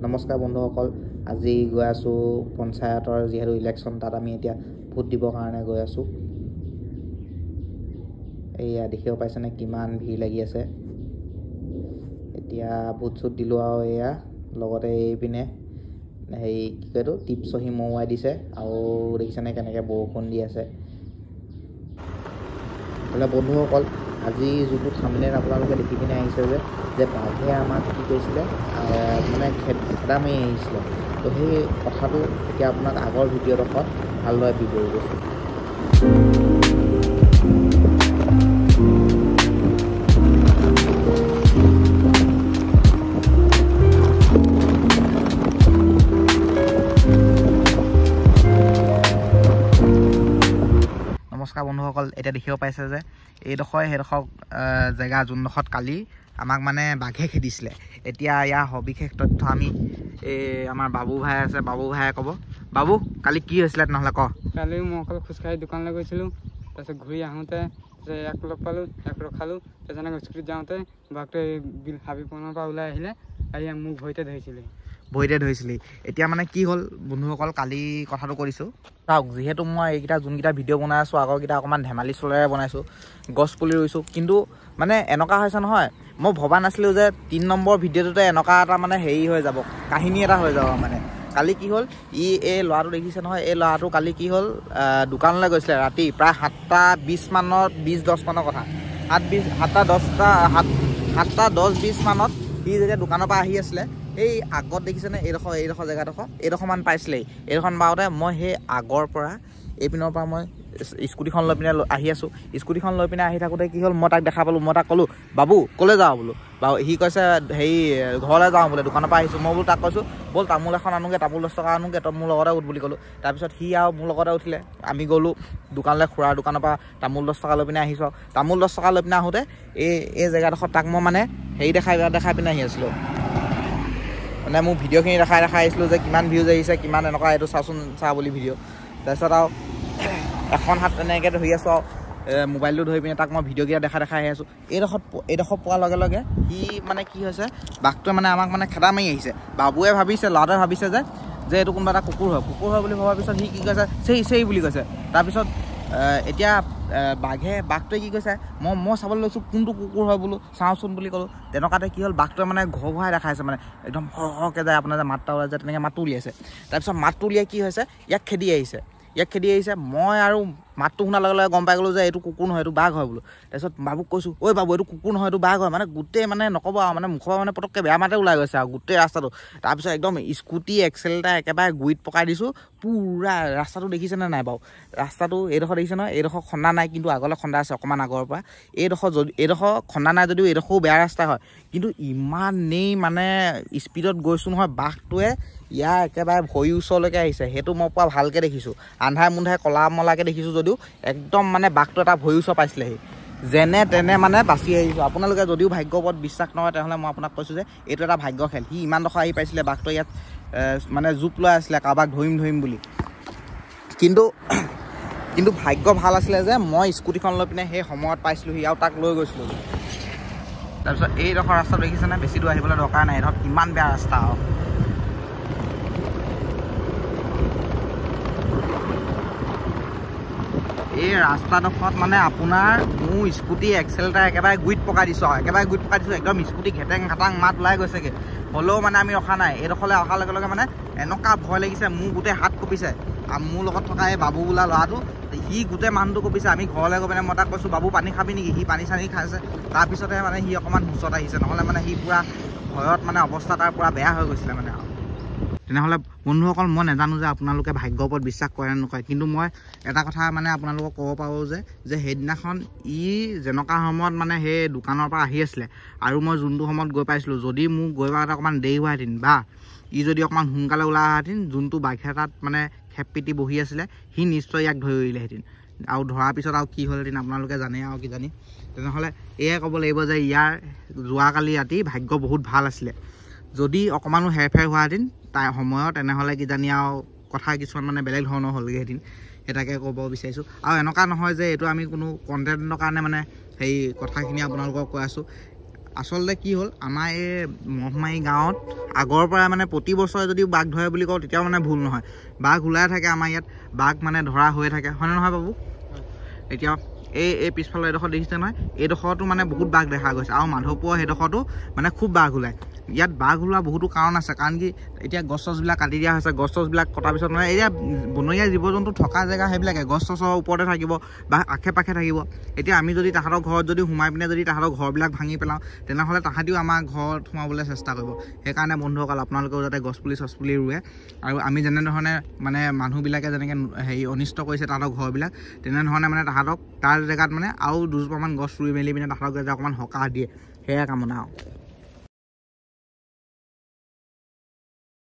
নমস্কাৰ বন্ধুসকল, আজি গৈ আছোঁ পঞ্চায়তৰ যিহেতু ইলেকশ্যন, তাত আমি এতিয়া ভোট দিবৰ কাৰণে গৈ আছোঁ। এইয়া দেখিব পাইছেনে কিমান ভিৰ লাগি আছে। এতিয়া ভোট চোট দিলোঁ আৰু এয়া লগতে এইপিনে হেৰি কি কয় এইটো টিপ চহী মৰোৱাই দিছে। আৰু দেখিছেনে কেনেকৈ বৰষুণ দি আছে। হ'লে বন্ধুসকল, আজি যোনটো থাম্বনেইল আপোনালোকে দেখি পিনে আহিছে যে বাঘে আমাক কি কৰিছিলে, মানে খেদা মাৰি আহিছিলে, তো সেই কথাটো এতিয়া আপোনাক আগৰ ভিডিঅ'ডোখৰত ভালদৰে বিৱৰি গৈছোঁ। নমস্কাৰ বন্ধুসকল, এতিয়া দেখিব পাইছে যে এইডোখৰ সেইডোখৰ জেগা যোনডোখৰত কালি আমাক মানে বাঘে খেদিছিলে। এতিয়া ইয়াৰ সবিশেষ তথ্য আমি এই আমাৰ বাবু ভাই আছে, বাবু ভায়ে ক'ব। বাবু, কালি কি হৈছিলে তেনেহ'লে ক। কালি মই অকল খোজকাঢ়ি দোকানলৈ গৈছিলোঁ, তাৰপিছত ঘূৰি আহোঁতে ইয়াক লগ পালোঁ, ইয়াক ৰখালোঁ। তাৰপিছত এনেকৈ স্কুটিত যাওঁতে বাঘটোৱে বিল হাবি বনৰ পৰা ওলাই আহিলে, আহি মোক ভৰিতে ধৰিছিলে। ভৰিতে ধৰিছিলি। এতিয়া মানে কি হ'ল বন্ধুসকল, কালি কথাটো কৰিছোঁ। চাওক, যিহেতু মই এইকেইটা যোনকেইটা ভিডিঅ' বনাই আছোঁ আগৰকেইটা অকণমান ধেমালি চলেৰে বনাইছোঁ, গছ পুলি ৰুইছোঁ, কিন্তু মানে এনেকুৱা হৈছে নহয়, মই ভবা নাছিলোঁ যে 3 নম্বৰ ভিডিঅ'টোতে এনেকুৱা এটা মানে হেৰি হৈ যাব, কাহিনী এটা হৈ যাব। মানে কালি কি হ'ল, এই ল'ৰাটো দেখিছে নহয়, এই ল'ৰাটো কালি কি হ'ল, দোকানলৈ গৈছিলে ৰাতি প্ৰায় 7:20 মানত, 20:10 মানৰ কথা, 7:10-20 মানত সি যেতিয়া দোকানৰ পৰা আহি আছিলে, এই আগত দেখিছেনে এইডোখৰ জেগাডোখৰ, এইডোখৰমান পাইছিলেই। এইডোখন পাওঁতে মই সেই আগৰ পৰা এইপিনৰ পৰা মই স্কুটিখন লৈ পিনে আহি আছোঁ। স্কুটিখন লৈ পিনে আহি থাকোঁতে কি হ'ল, মই তাক দেখা পালোঁ। মই তাক ক'লোঁ, বাবু ক'লৈ যাওঁ বোলো। বাবু সি কৈছে হেৰি ঘৰলৈ যাওঁ বোলে, দোকানৰ পৰা আহিছোঁ। মই বোলো তাক কৈছোঁ, ব'ল তামোল এখন আনোগৈ, তামোল 10 টকা আনোগৈ, তই মোৰ লগতে উঠ বুলি ক'লোঁ। তাৰপিছত সি আৰু মোৰ লগতে উঠিলে। আমি গ'লোঁ দোকানলৈ, খুৰাৰ দোকানৰ পৰা তামোল 10 টকা লৈ পিনে আহিছোঁ। তামোল 10 টকা লৈ পিনে আহোঁতে এই জেগাডোখৰত তাক মই মানে হেৰি দেখাই দেখাই পিনে আহি আছিলোঁ, মানে মোৰ ভিডিঅ'খিনি দেখাই দেখাই আহিছিলোঁ যে কিমান ভিউজ আহিছে, কিমান এনেকুৱা, এইটো চাচোন চা বুলি ভিডিঅ'। তাৰপিছত আৰু এখন হাত তেনেকৈ ধৰি আছোঁ আৰু মোবাইলটো ধৰি পিনে তাক মই ভিডিঅ'কেইটা দেখাই দেখাই আহি আছোঁ। এইডোখৰ পোৱাৰ লগে লগে সি মানে কি হৈছে, বাঘটোৱে মানে আমাক মানে খেদা মাৰি আহিছে। বাবুৱে ভাবিছে, ল'ৰাটোৱে ভাবিছে যে এইটো কোনোবা এটা কুকুৰ হয়, কুকুৰ হয় বুলি ভবাৰ পিছত সি কি কৈছে, চেই চেই বুলি কৈছে। তাৰপিছত এতিয়া বাঘটোৱে কি কৈছে, মই চাবলৈ লৈছোঁ কোনটো কুকুৰ হয় বোলো, চাওঁচোন বুলি ক'লোঁ। তেনেকুৱাতে কি হ'ল, বাঘটোৱে মানে ঘৰ ঘৰাই দেখাইছে, মানে একদম সৰহকৈ যায় আপোনাৰ যে মাতটা ওলাই যায়, তেনেকৈ মাতটো উলিয়াইছে। তাৰপিছত মাতটো উলিয়াই কি হৈছে, ইয়াক খেদি আহিছে, ইয়াক খেদি আহিছে। মই আৰু মাতটো শুনাৰ লগে লগে গম পাই গ'লোঁ যে এইটো কুকুৰ নহয়, এইটো বাঘ হয় বোলো। তাৰপিছত বাবুক কৈছোঁ, ঐ বাবু এইটো কুকুৰ নহয়, এইটো বাঘ হয়। মানে গোটেই মানে নক'ব আৰু, মানে মুখৰ পৰা মানে পটককৈ বেয়া মাতে ওলাই গৈছে আৰু গোটেই ৰাস্তাটো। তাৰপিছত একদম স্কুটি এক্সেলেটাৰ একেবাৰে গুৰিত পকাই দিছোঁ পূৰা। ৰাস্তাটো দেখিছেনে নাই বাৰু, ৰাস্তাটো এইডোখৰ দেখিছে নহয়, এইডোখৰ খন্দা নাই, কিন্তু আগলৈ খন্দা আছে অকণমান আগৰ পৰা। এইডোখৰ যদি এইডোখৰ খন্দা নাই যদিও এইডোখৰো বেয়া ৰাস্তা হয়, কিন্তু ইমানেই মানে স্পীডত গৈছোঁ নহয়, বাঘটোৱে ইয়াৰ একেবাৰে ভৰিৰ ওচৰলৈকে আহিছে। সেইটো মই পূৰা ভালকৈ দেখিছোঁ, আন্ধাৰ মুন্ধাই কলা মলাকৈ দেখিছোঁ যদিও একদম মানে বাঘটো এটা ভৰিৰ ওচৰ পাইছিলেহি। যেনে তেনে মানে বাচি আহিছোঁ। আপোনালোকে যদিও ভাগ্যৰ ওপৰত বিশ্বাস নকৰে, তেনেহ'লে মই আপোনাক কৈছোঁ যে এইটো এটা ভাগ্য খেল। সি ইমানডোখৰ আহি পাইছিলে, বাঘটো ইয়াত মানে জোপ লৈ আছিলে কাৰোবাক ধৰিম ধৰিম বুলি, কিন্তু ভাগ্য ভাল আছিলে যে মই স্কুটিখন লৈ পিনে সেই সময়ত পাইছিলোঁহি আৰু তাক লৈ গৈছিলোঁ। তাৰপিছত এইডোখৰ ৰাস্তাটো দেখিছেনে, বেছি দূৰ আহিবলৈ দৰকাৰ নাই, এইডোখৰ কিমান বেয়া ৰাস্তা আৰু। এই ৰাস্তাডোখৰত মানে আপোনাৰ মোৰ স্কুটি এক্সেলেটাৰ একেবাৰে গুৰিত পকাই দিছোঁ আৰু, একেবাৰে গুৰিত পকাই দিছোঁ, একদম স্কুটি ঘেটেং ঘাটাং মাত ওলাই গৈছেগৈ। হ'লেও মানে আমি ৰখা নাই। এইডোখৰলৈ অহাৰ লগে লগে মানে এনেকুৱা ভয় লাগিছে, মোৰ গোটেই হাত কঁপিছে। আৰু মোৰ লগত থকা এই বাবু বোলা ল'ৰাটো, সি গোটেই মানুহটো কঁপিছে। আমি ঘৰলৈ গৈ পিনে মই তাক কৈছোঁ, বাবু পানী খাবি নেকি? সি পানী চানী খাইছে। তাৰপিছতহে মানে সি অকণমান হুচত আহিছে, নহ'লে মানে সি পূৰা ভয়ত মানে অৱস্থা তাৰ পূৰা বেয়া হৈ গৈছিলে মানে আৰু। তেনেহ'লে বন্ধুসকল, মই নাজানো যে আপোনালোকে ভাগ্যৰ ওপৰত বিশ্বাস কৰে নে নকৰে, কিন্তু মই এটা কথা মানে আপোনালোকক ক'ব পাৰোঁ যে সেইদিনাখন ই যেনেকুৱা সময়ত মানে সেই দোকানৰ পৰা আহি আছিলে আৰু মই যোনটো সময়ত গৈ পাইছিলোঁ, যদি মোক গৈ পাওঁতে অকণমান দেৰি হোৱাহেঁতেন বা ই যদি অকণমান সোনকালে ওলাই অহাহেঁতেন, যোনটো বাঘে তাত মানে খেপ পিটি বহি আছিলে, সি নিশ্চয় ইয়াক ধৰিলেহেঁতেন। আৰু ধৰাৰ পিছত আৰু কি হ'লহেঁতেন আপোনালোকে জানে আৰু কিজানি। তেনেহ'লে এয়াই ক'ব লাগিব যে ইয়াৰ যোৱাকালি ৰাতি ভাগ্য বহুত ভাল আছিলে। যদি অকণমানো হেৰফেৰ হোৱাহেঁতেন তাই সময়ত, তেনেহ'লে কিজানি আৰু কথা কিছুমান মানে বেলেগ ধৰণৰ হ'লগৈহেঁতেন। সেটাকে ক'ব বিচাৰিছোঁ। আৰু এনেকুৱা নহয় যে এইটো আমি কোনো কণ্টেণ্টৰ কাৰণে মানে সেই কথাখিনি আপোনালোকক কৈ আছোঁ। আচলতে কি হ'ল, আমাৰ এই মহমাৰী গাঁৱত আগৰ পৰা মানে প্ৰতি বছৰে যদি বাঘ ধৰে বুলি কওঁ তেতিয়াও মানে ভুল নহয়। বাঘ ওলাই থাকে আমাৰ ইয়াত, বাঘ মানে ধৰা হৈ থাকে, হয়নে নহয় বাবু? এতিয়া এই পিছফালৰ এইডোখৰ দেখিছে নহয়, এইডোখৰতো মানে বহুত বাঘ দেখা গৈছে। আৰু মাধৱপুৰৰ সেইডোখৰতো মানে খুব বাঘ ওলায়। ইয়াত বাঘ ওলোৱা বহুতো কাৰণ আছে। কাৰণ কি, এতিয়া গছ চছবিলাক কাটি দিয়া হৈছে। গছ চছবিলাক কটাৰ পিছত মানে এতিয়া বনৰীয়া জীৱ জন্তু থকা জেগা সেইবিলাকে গছ চছৰ ওপৰতে থাকিব বা আশে পাশে থাকিব। এতিয়া আমি যদি তাহাঁতৰ ঘৰত যদি সোমাই পিনে যদি তাহাঁতৰ ঘৰবিলাক ভাঙি পেলাওঁ, তেনেহ'লে তাহাঁতিও আমাৰ ঘৰত সোমাবলৈ চেষ্টা কৰিব। সেইকাৰণে বন্ধুসকল, আপোনালোকেও যাতে গছপুলি চছপুলি ৰুৱে। আৰু আমি যেনেধৰণে মানে মানুহবিলাকে যেনেকৈ হেৰি অনিষ্ট কৰিছে তাহাঁতৰ ঘৰবিলাক, তেনেধৰণে মানে তাহাঁতক তাৰ জেগাত মানে আৰু দুজোপামান গছ ৰুই মেলি পিনে তাহাঁতক যাতে অকণমান সকাহ দিয়ে, সেয়াই কামনা আৰু।